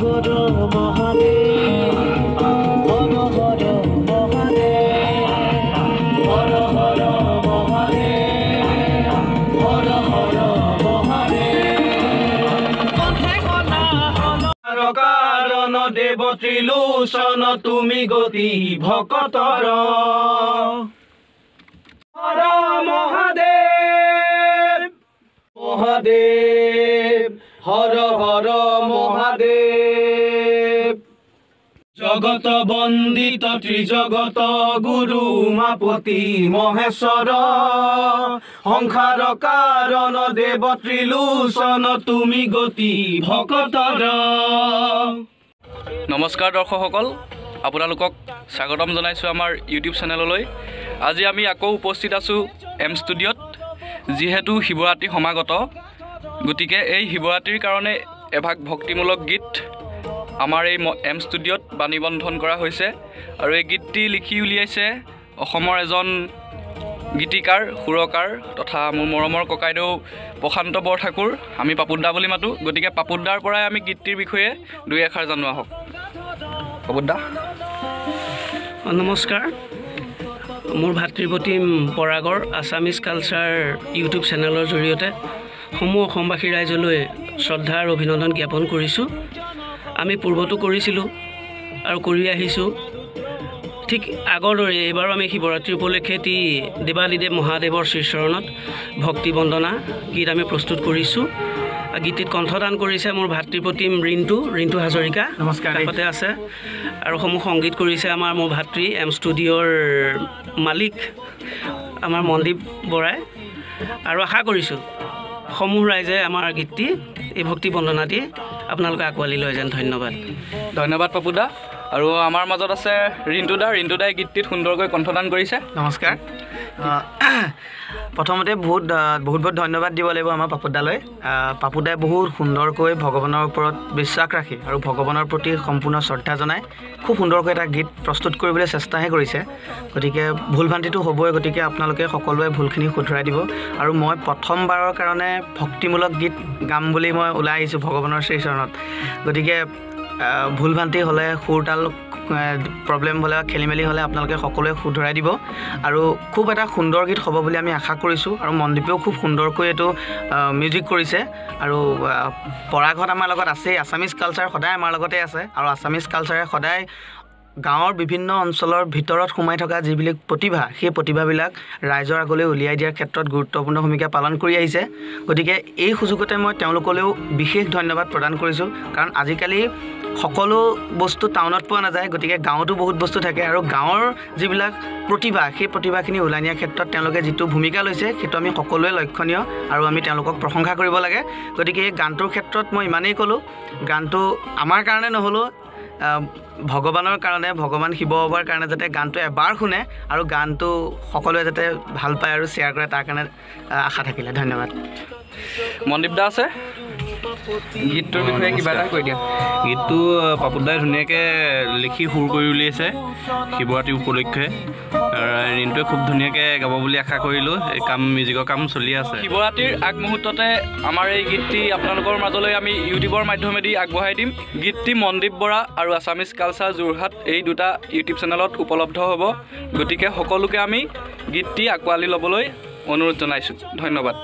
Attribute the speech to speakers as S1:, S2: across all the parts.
S1: হৰ মহাদেৱ, হৰ হৰ মহাদেৱ, হৰ হৰ মহাদেৱ, হৰ হৰ মহাদেৱ। কাৰণ দেৱ ত্ৰিলোচন তুমি গতি ভকতৰ। হৰ মহাদেৱ মহাদেৱ, হৰ হৰ মহাদেৱ। জগত বন্দিত ত্ৰিজগত গুৰু উমাপতি মহেশ্বৰ, সংসাৰ কাৰণ দেৱ ত্ৰিলোচন তুমি গতি ভকতৰ।
S2: নমস্কাৰ দৰ্শকসকল, আপোনালোকক স্বাগতম জনাইছোঁ আমাৰ ইউটিউব চেনেললৈ। আজি আমি আকৌ উপস্থিত আছোঁ এম ষ্টুডিঅ'ত। যিহেতু শিৱৰাত্ৰি সমাগত, গতিকে এই শিৱৰাত্ৰিৰ কাৰণে এভাগ ভক্তিমূলক গীত আমাৰ এই এম ষ্টুডিঅ'ত বাণীবন্ধন কৰা হৈছে। আৰু এই গীতটি লিখি উলিয়াইছে অসমৰ এজন গীতিকাৰ, সুৰকাৰ তথা মোৰ মৰমৰ ককাইদেউ প্ৰশান্ত বৰঠাকুৰ। আমি পাপুদা বুলি মাতোঁ। গতিকে পাপুদাৰ পৰাই আমি গীতটিৰ বিষয়ে দুই এষাৰ জানো আহক। পাপুদা।
S3: নমস্কাৰ, মোৰ ভাতৃপ্ৰতিম পৰাগৰ আছামিজ কালচাৰ ইউটিউব চেনেলৰ জৰিয়তে সমূহ অসমবাসী ৰাইজলৈ শ্ৰদ্ধা আৰু অভিনন্দন জ্ঞাপন কৰিছোঁ। আমি পূৰ্বতো কৰিছিলোঁ আৰু কৰি আহিছোঁ। ঠিক আগৰ দৰে এইবাৰো আমি শিৱৰাত্ৰি উপলক্ষে এটি দেৱাদিদেৱ মহাদেৱৰ শ্ৰীচৰণত ভক্তি বন্দনা গীত আমি প্ৰস্তুত কৰিছোঁ। গীতটিত কণ্ঠদান কৰিছে মোৰ ভাতৃপ্ৰতিম ৰিণ্টু, ৰিণ্টু হাজৰিকা।
S4: নমস্কাৰ।
S3: কাষতে আছে। আৰু সমূহ সংগীত কৰিছে আমাৰ মোৰ ভাতৃ এম ষ্টুডিঅ'ৰ মালিক আমাৰ মনদীপ বৰাই। আৰু আশা কৰিছোঁ সমূহ ৰাইজে আমাৰ গীতটি, এই ভক্তি বন্দনাটি আপোনালোকে আঁকোৱালি লৈ যেন। ধন্যবাদ।
S2: ধন্যবাদ পাপুদা। আৰু আমাৰ মাজত আছে ৰিণ্টু দা। ৰিণ্টু দাই গীতটিত সুন্দৰকৈ কণ্ঠদান কৰিছে।
S4: নমস্কাৰ। প্ৰথমতে বহুত বহুত বহুত ধন্যবাদ দিব লাগিব আমাৰ পাপুদালৈ। পাপুদাই বহুত সুন্দৰকৈ ভগৱানৰ ওপৰত বিশ্বাস ৰাখি আৰু ভগৱানৰ প্ৰতি সম্পূৰ্ণ শ্ৰদ্ধা জনাই খুব সুন্দৰকৈ এটা গীত প্ৰস্তুত কৰিবলৈ চেষ্টাহে কৰিছে। গতিকে ভুল ভ্ৰান্তিটো হ'বই, গতিকে আপোনালোকে সকলোৱে ভুলখিনি শুধৰাই দিব। আৰু মই প্ৰথমবাৰৰ কাৰণে ভক্তিমূলক গীত গাম বুলি মই ওলাই আহিছোঁ ভগৱানৰ শ্ৰীচৰণত। গতিকে ভুল ভ্ৰান্তি হ'লে, সুৰ তাল প্ৰব্লেম হ'লে, খেলি মেলি হ'লে আপোনালোকে সকলোৱে শুধৰাই দিব। আৰু খুব এটা সুন্দৰ গীত হ'ব বুলি আমি আশা কৰিছোঁ। আৰু মনদীপেও খুব সুন্দৰকৈ এইটো মিউজিক কৰিছে। আৰু পৰাগহঁত আমাৰ লগত আছেই, আছামিজ কালচাৰ সদায় আমাৰ লগতে আছে। আৰু আছামিজ কালচাৰে সদায় গাঁৱৰ বিভিন্ন অঞ্চলৰ ভিতৰত সোমাই থকা যিবিলাক প্ৰতিভা, সেই প্ৰতিভাবিলাক ৰাইজৰ আগলৈ উলিয়াই দিয়াৰ ক্ষেত্ৰত গুৰুত্বপূৰ্ণ ভূমিকা পালন কৰি আহিছে। গতিকে এই সুযোগতে মই তেওঁলোকলৈও বিশেষ ধন্যবাদ প্ৰদান কৰিছোঁ। কাৰণ আজিকালি সকলো বস্তু টাউনত পোৱা নাযায়, গতিকে গাঁৱতো বহুত বস্তু থাকে। আৰু গাঁৱৰ যিবিলাক প্ৰতিভা, সেই প্ৰতিভাখিনি ওলাই নিয়াৰ ক্ষেত্ৰত তেওঁলোকে যিটো ভূমিকা লৈছে সেইটো আমি সকলোৱে লক্ষণীয় আৰু আমি তেওঁলোকক প্ৰশংসা কৰিব লাগে। গতিকে এই গানটোৰ ক্ষেত্ৰত মই ইমানেই ক'লোঁ। গানটো আমাৰ কাৰণে নহ'লেও ভগৱানৰ কাৰণে, ভগৱান শিৱ বাবাৰ কাৰণে যাতে গানটো এবাৰ শুনে আৰু গানটো সকলোৱে যাতে ভাল পায় আৰু শ্বেয়াৰ কৰে, তাৰ কাৰণে আশা থাকিলে। ধন্যবাদ।
S2: মনদীপ দা আছে, গীতটোৰ বিষয়ে কিবা এটা কৈ দিয়া।
S5: গীতটো পাপুদাই ধুনীয়াকৈ লিখি সুৰ কৰি উলিয়াইছে শিৱৰাত্ৰি উপলক্ষে। ৰিণ্টুৱে খুব ধুনীয়াকৈ গাব বুলি আশা কৰিলোঁ। এই কাম, মিউজিকৰ কাম চলি আছে।
S2: শিৱৰাত্ৰিৰ আগমুহূৰ্ততে আমাৰ এই গীতটি আপোনালোকৰ মাজলৈ আমি ইউটিউবৰ মাধ্যমেদি আগবঢ়াই দিম। গীতটি মনদীপ বৰা আৰু আছামিজ কালচাৰ যোৰহাট এই দুটা ইউটিউব চেনেলত উপলব্ধ হ'ব। গতিকে সকলোকে আমি গীতটি আঁকোৱালি ল'বলৈ অনুৰোধ জনাইছোঁ। ধন্যবাদ।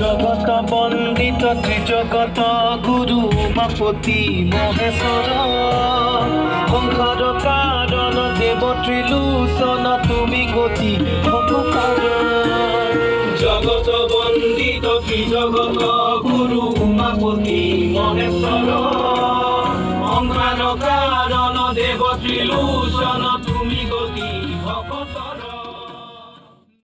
S1: জগত বন্দিত ত্ৰিজগত গুৰু উমাপতি মহেশ্বৰ, সংসাৰ কাৰণ দেৱ ত্ৰিলোচন তুমি গতি ভকতৰ। জগত বন্দিত ত্ৰিজগত গুৰু উমাপতি মহেশ্বৰ, সংসাৰ কাৰণ দেৱ ত্ৰিলোচন